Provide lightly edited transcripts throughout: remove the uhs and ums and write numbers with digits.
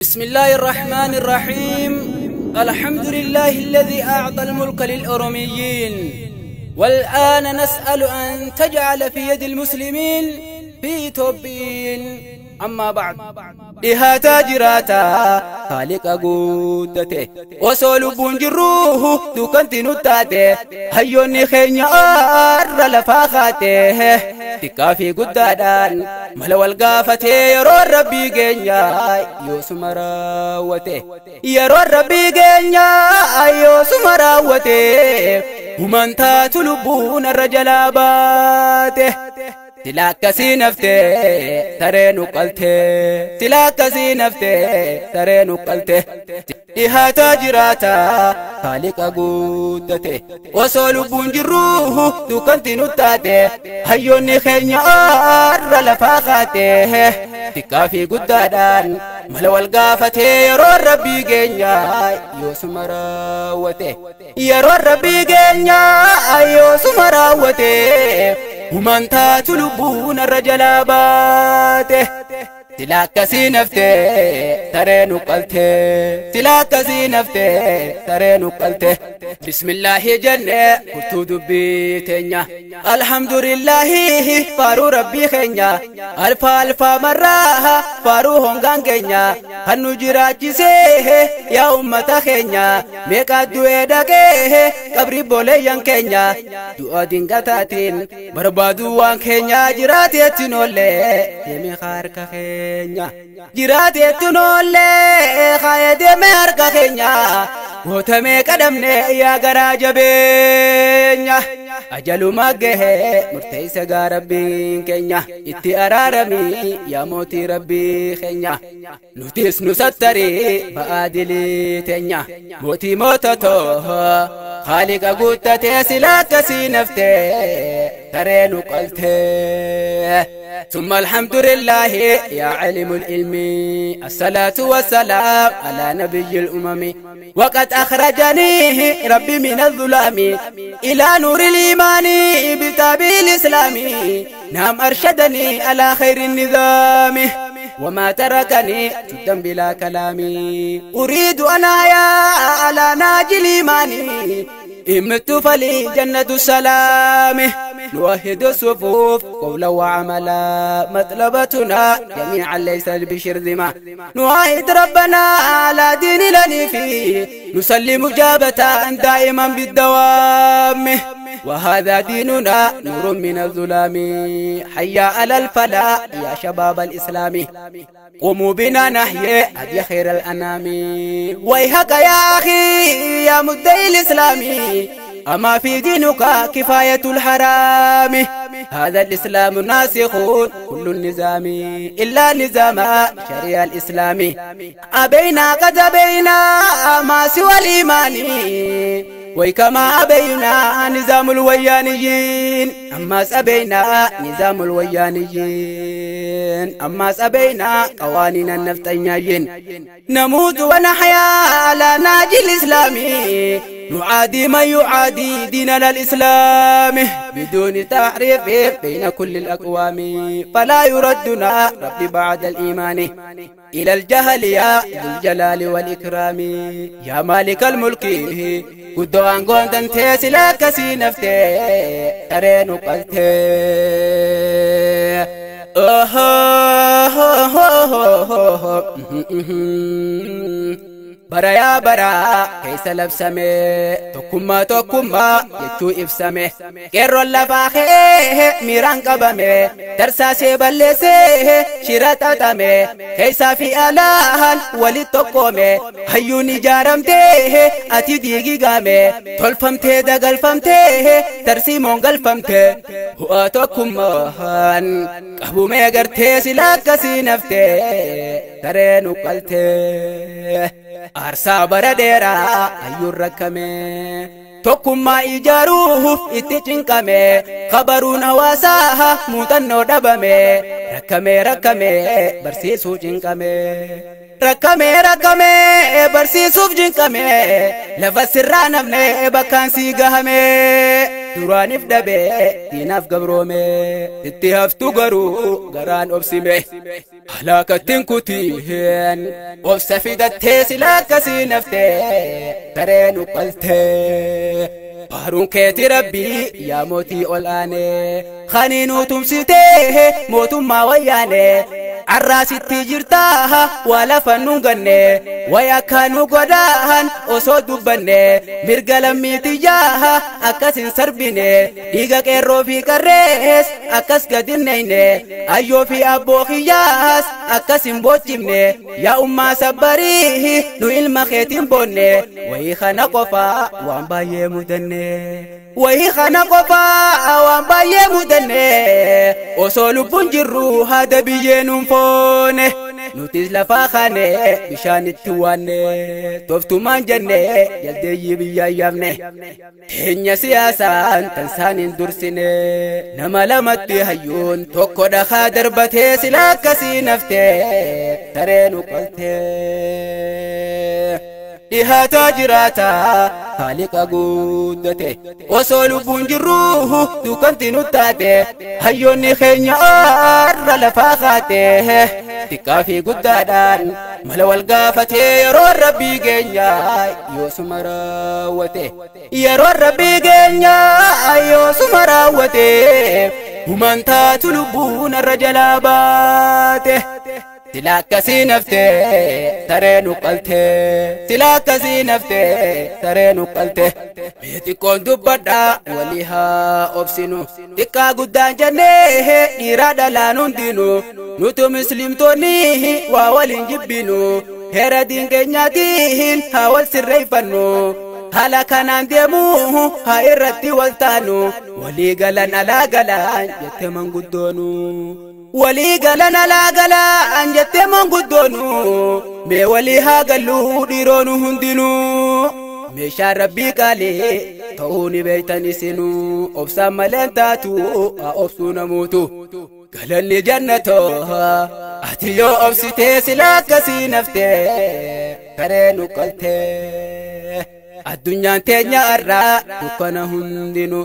بسم الله الرحمن الرحيم. الحمد لله الذي أعطى الملك للأروميين، والآن نسأل أن تجعل في يد المسلمين في توبين. أما بعد، dhihaata jiraata Haaliqa guuddate osoo lubbuun jirruu dukkanti nu taate hayyoonni keenya arra lafaa kaate xiqqaa fi guddaadhaan mala wal gaafatee yeroo Rabbii keenya yoosuma raawwate, yeroo Rabbii keenya yoosuma raawwate human taatu lubbuun arra jalaa baate. Sila akkasii naftee saree nu qaltee, sila akkasii naftee saree nu qaltee. Dhihaataa jiraata Haaliqa guuddate osoo lubbuun jirruu dukkanti nu taate hayyoonni keenya arra lafaa kaate xiqqaa fi guddaadhaan mala wal gaafatee yeroo Rabbii keenya yoosuma raawwate, yeroo Rabbii keenya yoosuma raawwate human taatu lubbuun arra jalaa baate. Sila akkasii naftee saree nu qaltee, sila akkasii naftee saree nu qaltee. Bismillaahi jennee furtuu dubbii teenya, alhamdulillaahi faaruu Rabbii keenya, alfa alfa marraa faaruu hongaan keenya kan nu jiraachisee yaa ummata keenya meeqa du'ee dhaqee qabri booleeyyan keenya du'a dingataatiin barbaaduu waan keenya jiraateetti noollee deemee harka keenya jiraateetti noollee kaayee deemee harka keenya gootamee qadhamne yaa garaa jabeenya ajaluma gahee murteessa gaa Rabbiin keenya itti araaramii yaa mootii Rabbii keenya nutis nu sattarii ba'aa dilii teenya mootii moototoo Haaliqa guuttatee sila akkasii naftee saree nu qaltee. ثم الحمد لله يا علم العلم، الصلاة والسلام على نبي الأمم، وقد أخرجني ربي من الظلام إلى نور الإيمان بتابع الإسلام، نعم أرشدني على خير النظام وما تركني جدا بلا كلام، أريد أن أحيا على ناجي الإيمان، إمت فلي جنة السلام، نوحد الصفوف قولا وعملا، مطلبتنا جميعا ليس بشرذمة، نوحد ربنا على دين لنفي، نسلم جابة دائما بالدوام، وهذا ديننا نور من الظلام، حيا على الفلاح يا شباب الإسلام، قوموا بنا نحيي هدي خير الأنام، ويحك يا أخي يا مدعي الإسلام، أما في دينك كفاية الحرام، هذا الإسلام ناسخ كل النظام إلا نظام شريعة الإسلام، أبينا قد أبينا ما سوى الإيمان، وكما أبينا نظام الويانيين، أما أبينا نظام الويانيين، أما أبينا قوانين النفتيين، نموت ونحيا على ناجي الإسلام، نعادي من يعادي ديننا الإسلام بدون تعريف بين كل الأقوام، فلا يردنا ربي بعد الإيمان إلى الجهل يا ذو الجلال والإكرام، يا مالك الملك قدوان قندن تيسلا كسي نفتي ترين قلتي. Bara yaa bara keessa labsame tokkummaa tokkummaa jechuu ibsame qeerroon lafaa ka'ee miiraan qabame tarsaasee balleessee shira xaxame keessaa fi alaan walitti tokkoome hayyuun ijaaramtee ati diigigame tolfamtee dagalfamtee tarsiimoon galfamtee bu'aa tokkummaan qabumee gartee sila akkasii naftee saree nu qaltee. Aarsaa bara dheeraa hayyuun rakkame tokkummaa ijaaruuf itti cinqame kabaruun hawaasaa muuxannoo dhabame rakkame rakkame barsiisuu cinqame rakkame rakkame barsiisuuf cinqame lafa sirraa nafne bakkaan sii gahame. duraanif dhabee diinaaf gabroome itti haftu garuu garaan obsime halaakattiin kutiin obsa fidattee sila akkasii naftee sareen uqqaltee baaruun keeti rabbii yaa mootii ol aanee kaniinuu tumsitee mootummaa wayyaanee arraasitti jirtaa waa lafa nuun ganne way akka nu godhaan osoo dubbanne mirga lammiitiyyaa akkas hin sarbine dhiiga qeerroo fi qarrees akkas gad hin neyne ayyoo fi abboo kiyyaas akkas hin boochifne yaa ummaa sabbarii nu ilma keetiin boonne wayii kana qofaa waan baay'ee mudanne wayii kana qofaa waan baay'ee mudanne osoo lubbuun jirru haada biyyee nuun foone nutis lafaa kaane bishaan itti waanne toftumaan jenne jaldeeyyii biyyaa yaafne teenya siyaasaan tansaan hin dursine nama lamatti hayyuun tokko dhakaa darbatee sila akkasii naftee sareen uqqaltee. Dhihaataa jiraata haaliqa guddate osoo lubbuun jirru dukkanti nu taate hayyoonni keenya arra lafaa kaate xiqqaa fi guddaadhaan mala wal gaafatee yeroo rabbii keenya yoosuma raawwate yeroo rabbii keenya yoosuma raawwate human taatu lubbuun arra jalaa baate. Sila akkasii naftee sareen uqqaltee sila akkasii naftee sareen uqqaltee mee xiqqoon dubbadhaa walii haa obsinu xiqqaa guddaan jennee dhiiraa dhalaan hundinu nutu muslimtoonni waa waliin jibbinu heera diin keenyaatiin haa wal sirreeffannu haala kanaan deemuu haa irratti wal taanu walii galan alaa galan jette manguddoonu. Walii galan alaa galan jettee manguddoonu mee walii haa galluu dhiiroonu hundinuu meeshaan rabbii qaalii ta'uu ni beektan isinuu obsaan maleen taatu haa obsuu namuutu galanni jannatoo ati yoo obsitee sila akkasii naftee sareen uqqaltee. Addunyaan teenya irraa dukkana hundinu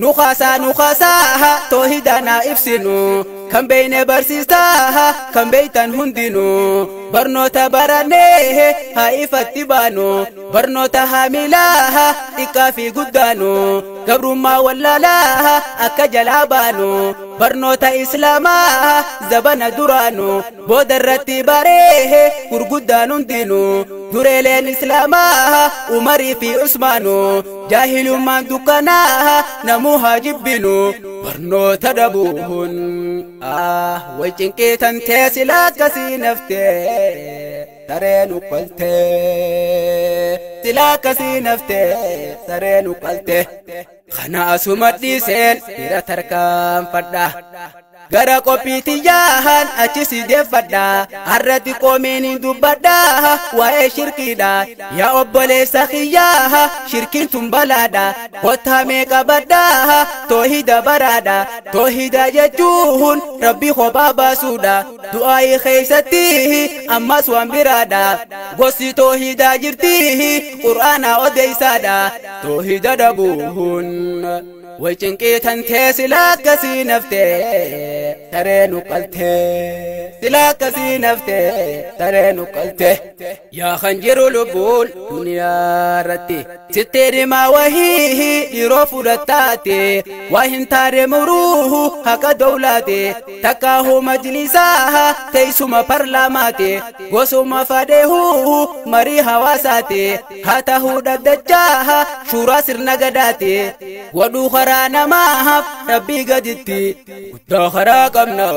nu kaasaa nu kaasaa toohidaan haa ibsinu kan beeyne barsiisaa kan beeytan hundinu barnoota barannee haa ifatti baanu barnoota haa miilaa xiqqaa fi guddaanu gabrummaa wallaalaa akka jalaa baanu barnoota islaamaa zabana duraanu booda irratti baree gurguddaan hundinu dureeleen islaamaa umarii fi usmaanu jaahilummaan dukkanaa namuu haa jibbinu barnoota dhabuun way cinqiitan tee sila akkasii naftee sareen uqqaltee sila akkasii naftee sareen uqqaltee kana asuma dhiiseen bira tarkaanfadha gara qophiitiyyaan achi si deeffadha har'a xiqqoomiin hin dubbadha waa'ee shirkiidha yaa obboleessa kiyyaa shirkiin tun balaadha kottaa mee qabadha toohida baraadha toohida jechuun rabbii kophaa baasuudha du'aayii keessatti ammas waan biraadha gosti toohidaa jirti qur'aanaa odeessaadha toohida dhabuun way cinqiitan tee sila akkasii naftee sareen uqqaltee sila akkasii naftee sareen uqqaltee yaa kan jiru lubbuun duniyaa irratti sitti himaa wahii dhiiroo fudhattaate waa hin taane muruu haqa dowlaate takkaahu majlisaa teessuma parlaamaate gosuma fadheehuu marii hawaasaate haa tahuu dhaddachaa shuuraa sirna gadaate godhuu karaa namaaf rabbii gaditti guddaa karaa qabna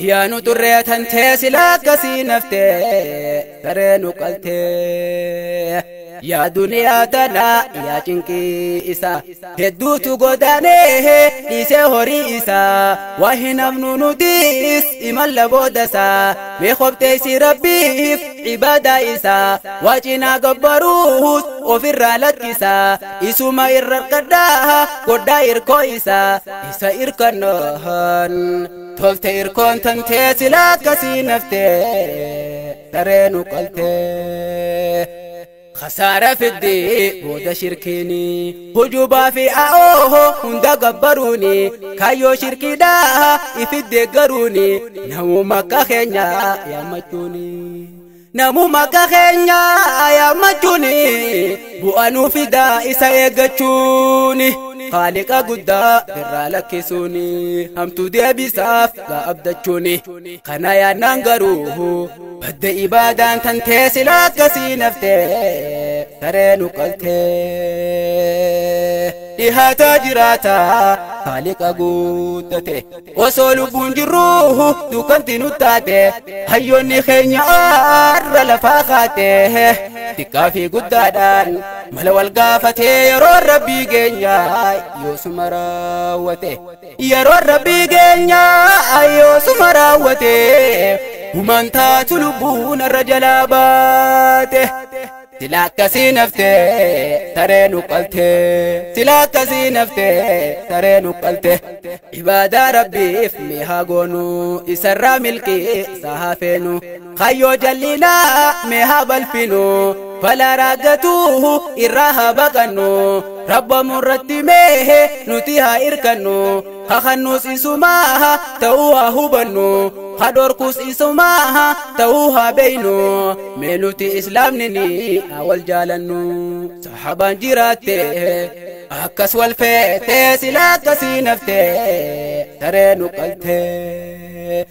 yaa nu xurreetan tee sila akkasii naftee sareen uqqaltee yaa duniyaa tana yaa cinqii isaa hedduutu godaanee dhiisee horii isaa waa hin hafnu nutis imalla boodasaa mee qopheessi rabbiif ibaadaa isaa waa cinaa gabbaruus ofirraa lakkisaa isuma irra kadhaa godhaa irkoo isaa isa irkannoon tolte irkoon tantee sila akkasii naftee sareen uqqaltee. خسارة في الدين بودا شركيني هجوبا في أوه هندا قبروني كايو شركي دا إفدي قروني نمو مكا خينيا يا مجوني نمو مكا خينيا يا مجوني بوانو في دا إسا يقچوني خالق قدا برالكسوني همتو دي بساف لا أبدتشوني خنايا نانقروه بد إبادان تنتسي لكسي نفتي ترينو قلتي إهاتا جراتا خالق قدتي وصول بنجروه دوكنتي نتاتي هيوني خينيا أر لفاخاتي تكافي قدادان ملو القافتي يرو ربي جنيا يوسم راوتي يرو ربي جنيا يوسم راوتي ومن تاتلبون الرجل باته تلاكسي نفتي ترينو قلتي تلاكسي نفتي ترينو قلتي عبادة ربي فميها قونو إسرى ملكي صحافينو خيو جلينا ميها بلفينو فلا راقتوه إراها بقنو رب مرتميه نتيها إركنو خخنوس إسماها توها هبنو خدوركوس إسماها توها بينو ميلوتي إسلام نني أول جالنو صحابان جيراتي أكس والفيتي سلاكسي نفتي ترينو قلتي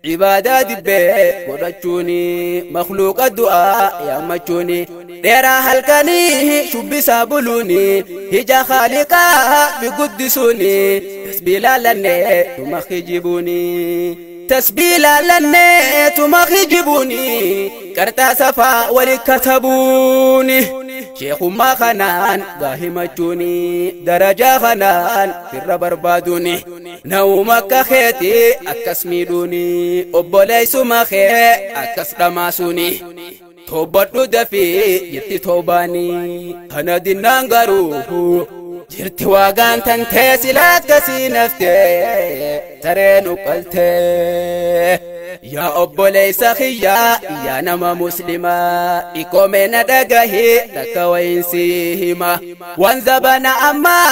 عبادة دبي قرأتوني مخلوق الدعاء يا مجوني ديرا هلكني شبي سابلوني هجا خالقا بقدسوني تسبيلا لني تمخجبوني تسبيلا لني تمخجبوني كرتا سفا ولكتبوني شيخ ما خنان قاهمتوني درجة خنان في الربربادوني نومك خيتي أكسميدوني أبوليس ما خي أكس رماسوني توبتو دفي جرتي توباني أنا دينان غروه جرتي واغان تنتسي لا كسي نفتي ترينو قلتي يا أبوليس خيا يا نما مسلمة إكومنا دقهي لك وإنسيهما وانزبنا أما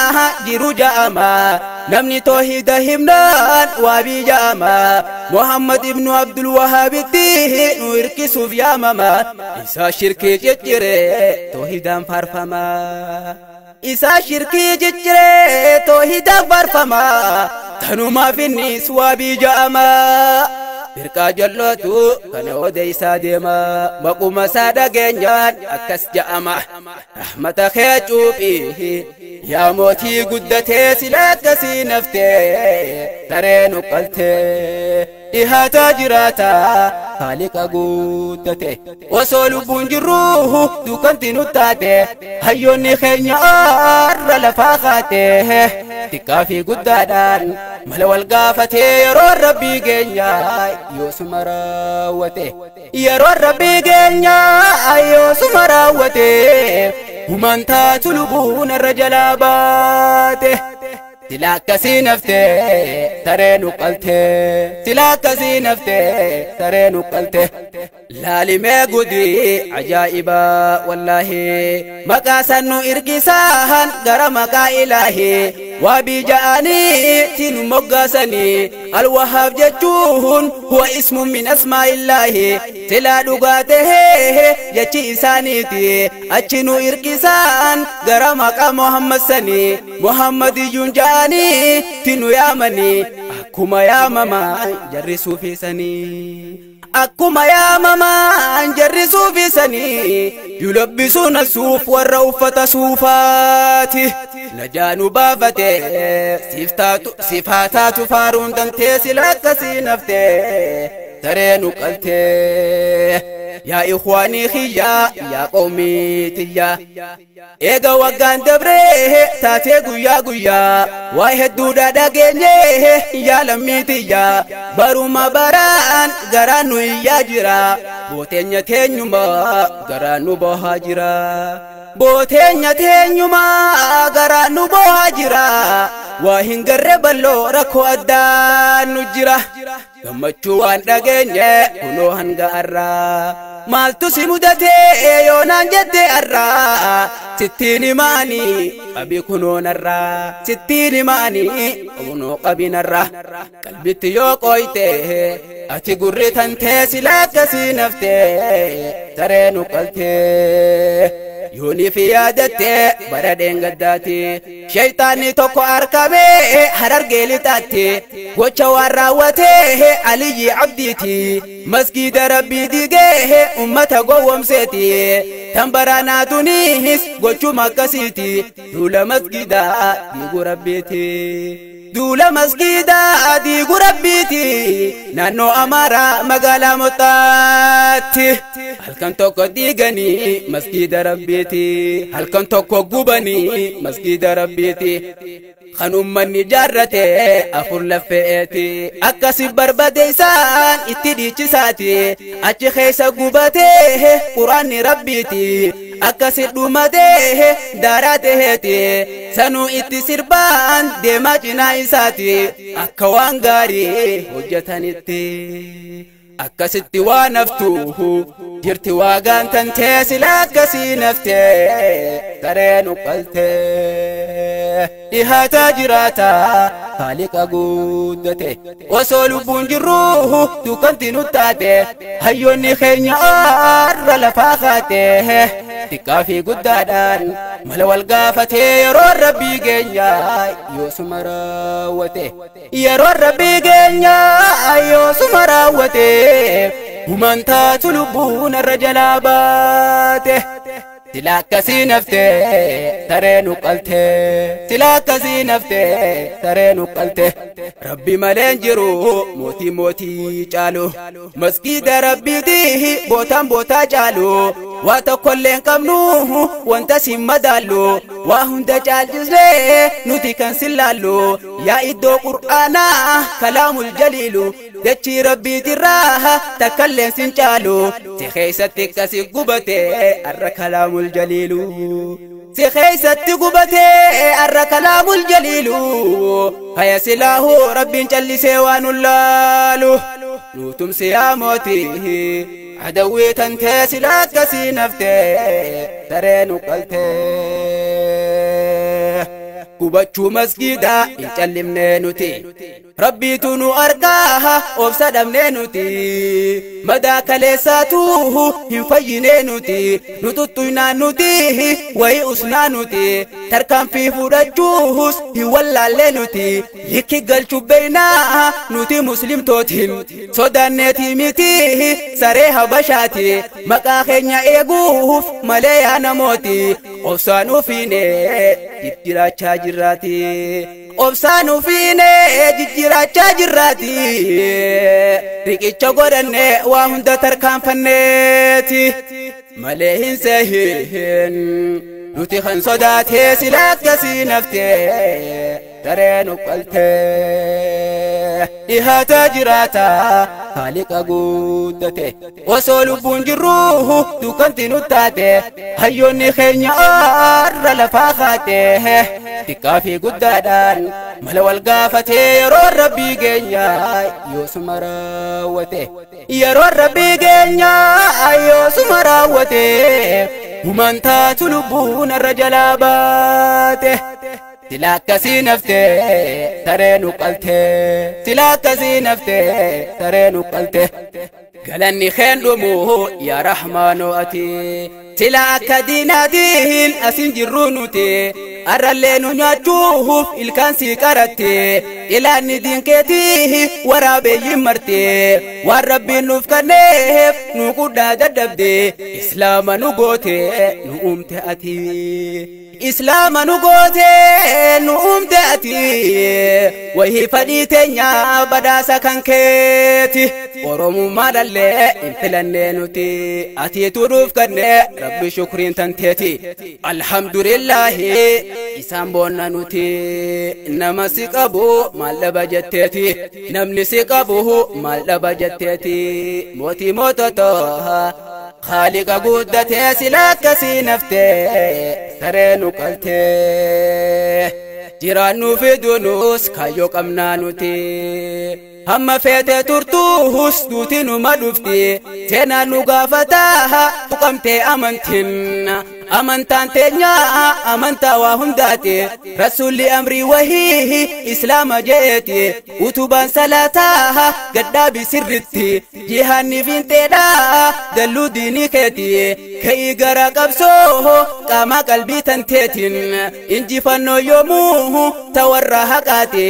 جرجا أما نمني توحيد همنان وابي جاما محمد ابن عبد الوهاب تيه نوركي سوفيا ماما إسا شركي ججري توحيدا فارفما إسا شركي ججري توحيدا فارفما تنو ما في النيس وابي جاما بركا جلوتو كان وديسا ديما مقوم سادا جنجان أكس جاما رحمة خيتو فيه يا موتي قدتي سلاكسي نفتي ترينو قلتي إهاتا جراتا خالق قدتي وصول بنجروه دوكنتي نتاتي هيوني خينيا أر لفاخاتي تكافي قدادان ملو القافتي يرو ربي جنيا يوسم راوتي يرو ربي جنيا يوسم راوتي ومن تاتلبون الرجل باته تلاكسي نفتي ترينو قلتي تلاكسي نفتي ترينو قلتي لالي ما قدي عجائبا والله مقاسنو إرقساهن غرمك إلهي وبجاني تنو مقاسني الوهاب جتوهن هو اسم من أسماء الله تلا دقاته جتي إسانيتي أتشنو إرقسان غرمك محمد سني محمد ينجاني تنو يامني أكما يا ماما جرسو في سني أكما يا ماما جرسو في سني يلبسون السوف والروفة سوفاتي نجانو بافتي سيفاتات فارون دنتي سلاكسي نفتي ترينو قلتي يا إخواني خيا يا قومي تيا إيغا وغان دبري تاتي غيا غيا واحد دودا دغنيه يا لمي تيا بروما بران غرانو يا جرا بوتenya تنيما غرانو بهاجرا بوتenya تنيما غرانو بهاجرا واهن غربلو ركو أدانو جرا gammachuu waan dhageenye kunoo hanga arraa Maaltu si mudatee yoonaan jette arraa sittiin himaanii qabii kunoonarraa sittiin himaanii kunoo qabinarraa qalbitti yoo qooyte ati gurri tantee sila akkasii naftee saree nu qaltee yoonii fi yaadattee bara dheengaddaati shayxaanni tokko argamee Harargee lixaatti gocha waan raawwatee Aliyyi Abdiiti masgiida Rabbii diigee ummata gowwomseeti tan baranaa tuniis gochuma akkasiiti duula masgiidaa diiguu Rabbiiti. Duula masgiidaa diiguu Rabbiiti naannoo Amaaraa magaalaa Moxaatti halkan tokko diiganii masgiida Rabbiiti halkan tokko gubanii masgiida Rabbiiti kan ummanni jaarrate afur laffe'eeti akkasi barbade isaan itti dhiichisaati achi keessa gubatee quraanni Rabbiiti akkasi dhumatee daaraa taheeti sanuu itti sirbaan deemaa cinaa isaati akka waan gaarii hojjetanitti akkasitti waan haftu jirti waagaan tantee sila akkasii naftee saree nu qaltee dhihaataa jiraata haaliqa guddate osoo lubbuun jirru dukkanti nu taate hayyoonni keenya arra lafaa kaate xiqqaa fi guddaadhaan mala wal gaafatee yeroo Rabbii keenya yoosuma raawwate yeroo Rabbii keenya yoosuma raawwate human taatu lubbuun irra jalaa baate sila akkasii naftee saree nu qaltee sila akkasii naftee saree nu qaltee Rabbi malee hin jiru mootii mootii caalu masgiida Rabbiitii bootaan bootaa caalu waa tokkollee hin qabnu wanta sin madaallu waa hunda caalchisnee nuti kan sin laallu yaa iddoo qur'aanaa kalaamul jaliilu dachii Rabbiitirraa takkalleen sin caalu si keessatti akkasi gubate arra kalaamul jaliilu si keessatti gubate arra kalaamul jaliilu haya silaahu Rabbiin callisee waan nu laalu nuutumsi yaa mootii adawwii tantee sila akkasii naftee saree nu qaltee gubachuu masgiidaa hin callimnee nuti Rabbiitu nu argaa obsa dhabnee nuti madaa kaleessaatu hin fayyinee nuti nu tuttuynaa nuti wayii usnaa nuti tarkaanfii fudhachuus hin wallaallee nuti likki galchuu beeynaa nuti muslimtootiin sodaanneetii miti saree habashaati maqaa keenya eeguuf malee yaa namooti obsaan ufiine jijjiirachaa jirraati obsaan ufiine jijjiirachaa jirraati riqicha godhanne waa hunda tarkaanfanneeti malee hin seehin nuti kan sodaatee sila akkasii naftee saree nu qaltee dhihaataa jiraata haaliqa guddate osoo lubbuun jirru dukkanti nu taate hayyoonni keenya arra lafaa kaate xiqqaa fi guddaadhaan mala wal gaafatee yeroo Rabbii keenya yoosuma raawwate yeroo Rabbii keenya yoosuma raawwate human taatu lubbuun irra jalaa baate sila akkasii naftee saree nu qaltee sila akkasii naftee saree nu qaltee galanni keen dhumu yaa Rahmaanoo ati sila akka diinaatiin asin jirru nuti arrallee nu nyaachuuf ilkaan sii qaratte ilaanni diinkeetii waraabeeyyiin marte waan Rabbiin nuuf kenneef nu qudhaa dadhabde islaama nu goote nu uumte ati islaama nu goote nu uumte ati wayii fadhii teenya badhaasa kan keeti Oromummaa dhallee hin filannee nuti atiitu dhuuf kenne Rabbi shukriin tanteeti alhamdulillaahi isaan boonna nuti nama si qabu maal dhaba jetteeti namni si qabu maal dhaba jetteeti mootii moototoo Haaliqa guddatee sila akkasii naftee saree nu qaltee jiraannuu fi duunus kaayyoo qabnaa nuti Hamma feete turtuus duuti numa dhufti. Seenaan nu gaafataa tuqamtee amantiin. Amantaan teenyaa amantaa waa hundaati. Rasuulli amrii wahii islaama je'eeti. Utubaan salaataa gadhaabi sirritti. Jihaanni fiinxeedhaa dalluu diinii keeti. Ka'ii gara qabsoo qaama qalbii tanteetiin. Injifannoo yoomuu tawarra haqaati.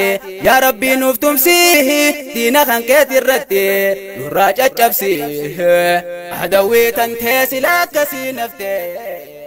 Yaa Rabbii nuuf tumsi diina kan keeti irratti nurraa caccabsi. Adawwii tantee sila akkasii naftee.